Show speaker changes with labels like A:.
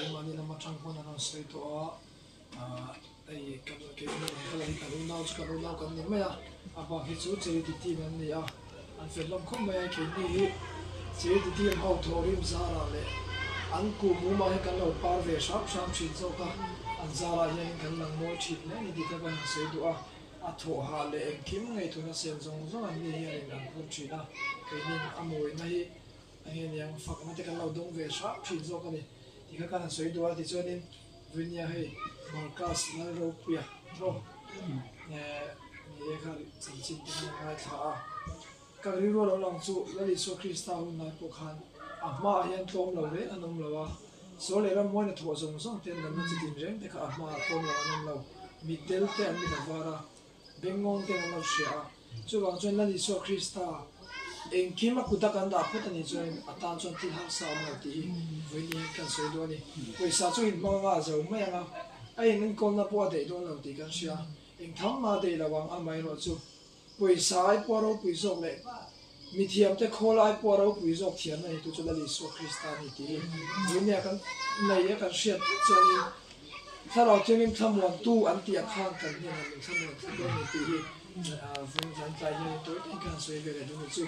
A: Keimahni lam atang pawn an rawn sawi tawh a, ah hei kan keimah ang kal hi kan unau chu kan unau kan ni mai a, a bak hi chu charity team an ni a, an fel hlawm khawp mai a, keini hi charity team ho thawhrim zarah leh an kuhmumah hian kan lo par ve hram hram thin zawk a, an zarah hianin kan lang mawi thin hle a ni tih te pawh an han sawi duh a, a thawhhah leh engkim ngaihtuahna siam zawng zawng an ni hianin an phur thin a, keinin a mawina hi Enge niang fakna te kan lo dawng ve hrap thin zawk a ni tih kha kan han sawi duh a, tichuanin Vinia hei Marcus Lalropuia rawh ni e kha chanchin te khan a ngaithla a, ka rilru a lo lang chu Lal Isua Krista hun lai pawh khan a hmaah hian tlawm lo reng an awm lo a, sawl leh rammuaina thawh zawng zawng te an damna chi tin reng te kha a hmaah tlawm lo an awm lo, mitdel te an mit a var a. Bengngawng ten an lo hria a, chuvang chuan Lal Isua Krista engkim a kuta kan dah phawt a nih chuan a tan chuan thil harsa a awm lo tih hi vawiin hian kan sawi duh a ni. Pawisa chu inhmang anga a zo mai ang a, a in enkawlna pawh a daih dawn lo tih kan hria, eng tham mah a daih lo ang amaherawh chu pawisa ai pawh a ropui zawk leh Mithiamte khawl ai pawh a ropui zawk thiamna neitu chu Lal Isua Krista a ni tih hi Dunia kan nei a kan hriat tlat chuanin Thlarau Thianghlim thlamuantu an tih ah khan kan hnenah min thlamuan tlat dawn a ni tih hi vawiin zan tlai hianin tawi takin kan han sawi ve leh dawn a ni chu.